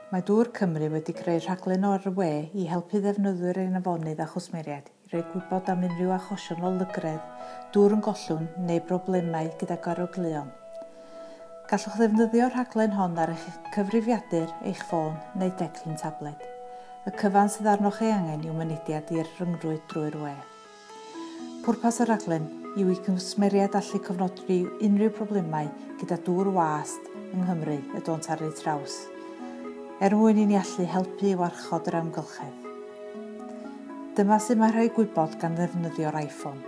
Mae Dŵr Cymru wedi creu rhaglen o'r we i helpu ddefnyddwyr ein afonydd a chwsmeriaid i roi gwybod am unrhyw achosion o lygredd, dŵr yn gollwng neu broblemau gyda arogleuon. Gallwch ddefnyddio'r rhaglen hon ar eich cyfrifiadur, eich ffôn neu declyn tabled. Y cyfan sydd arnoch ei angen yw mynediad i'r rhyngrwyd drwy'r we. Pwrpas y rhaglen yw i gwsmeriaid allu cofnodi unrhyw problemau gyda dŵr wast yng Nghymru y dont ar eu traws, er mwyn i ni allu helpu i warchod yr amgylchedd. Dyma sut mae rhoi gwybod gan ddefnyddio'r iPhone.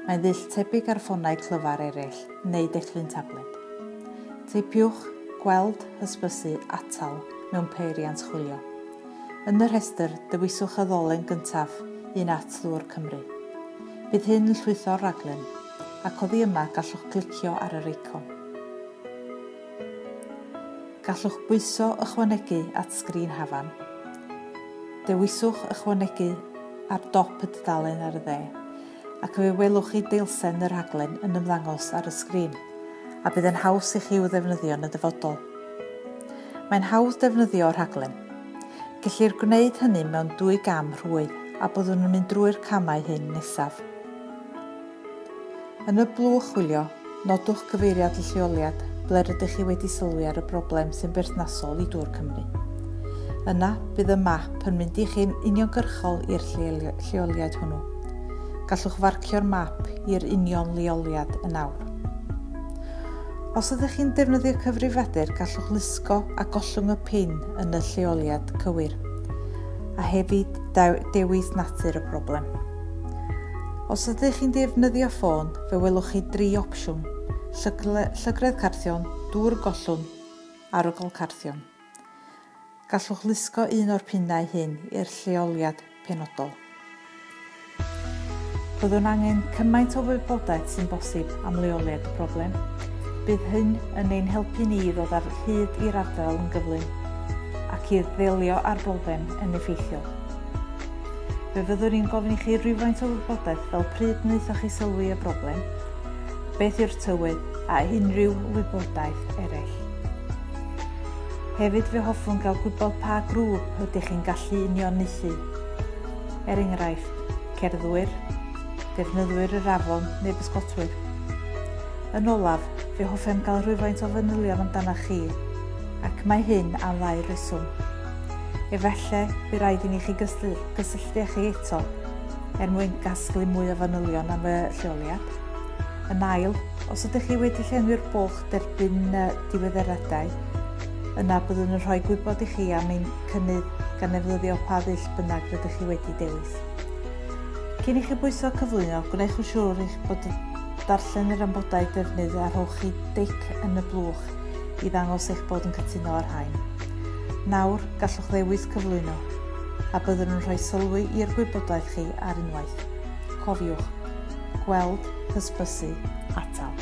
Mae'n ddull tebyg ar ffonau clyfar eraill neu declyn tabled. Teipiwch "gweld, hysbysu, atal" mewn peiriant chwilio. Yn y rhestr, dewiswch y ddolen gyntaf, un at Ddŵr Cymru. Bydd hyn yn llwytho'r raglen, ac oddi yma gallwch glicio ar yr eicon. Gallwch bwyso "Ychwanegu at sgrin hafan". Dewiswch "Ychwanegu" ar dop y dudalen ar y dde, ac fe welwch chi deilsen y rhaglen yn ymddangos ar y sgrin, a bydd yn haws i chi i'w ddefnyddio yn y dyfodol. Mae'n hawdd defnyddio'r rhaglen. Gellir gwneud hynny mewn dwy gam rhwydd, a byddwn yn mynd drwy'r camau hyn nesaf. Yn y blwch chwilio, nodwch gyfeiriad y lleoliad ble rydych chi wedi sylwi ar y broblem sy'n berthnasol i Dŵr Cymru. Yna, bydd y map yn mynd i chi'n uniongyrchol i'r lleoliad hwnnw. Gallwch farcio'r map i'r union leoliad yn awr. Os ydych chi'n defnyddio cyfrifiadur, gallwch lusgo a gollwng y pin yn y lleoliad cywir, a hefyd dewis natur y broblem. Os ydych chi'n defnyddio ffôn, fe welwch chi dri opsiwn: llygredd carthion, dŵr gollwng, arogl carthion. Gallwch lusgo un o'r pinnau hyn i'r lleoliad penodol. Byddwn angen cymaint o wybodaeth sy'n bosib am leoliad y broblem. Bydd hyn yn ein helpu ni i ddod ar hyd i'r ardal yn gyflym ac i ddelio â'r broblem yn effeithiol. Fe fyddwn ni'n gofyn i chi rywfaint o wybodaeth fel pryd wnaethoch chi sylwi y broblem, beth yw'r tywydd a unrhyw wybodaeth eraill. Hefyd fe hoffwn gael gwybod pa grŵp ydych chi'n gallu unioniaethu. Er enghraifft, cerddwyr, defnyddwyr yr afon neu bysgotwyr. Yn olaf, fe hoffem gael rhywfaint o fanylion amdanoch chi, ac mae hyn am ddau reswm. Efallai by raid i ni chi gysylltu â chi eto er mwyn gasglu mwy o fanylion am y lleoliad. Yn ail, os ydych chi wedi llenwi'r bwlch derbyn diweddariadau, yna byddwn yn rhoi gwybod i chi am ein cynnydd gan ddefnyddio pa ddull bynnag rydych chi wedi dewis. Cyn i chi bwyso "Cyflwyno", gwnewch yn siŵr eich bod yn darllen yr amodau defnydd a rhowch chi dic yn y blwch i ddangos eich bod yn cytuno ar rhain. Nawr, gallwch ddewis "Cyflwyno", a byddwn yn rhoi sylwi i'r gwybodaeth chi ar unwaith. Cofiwch, gweld, hysbysu, atal.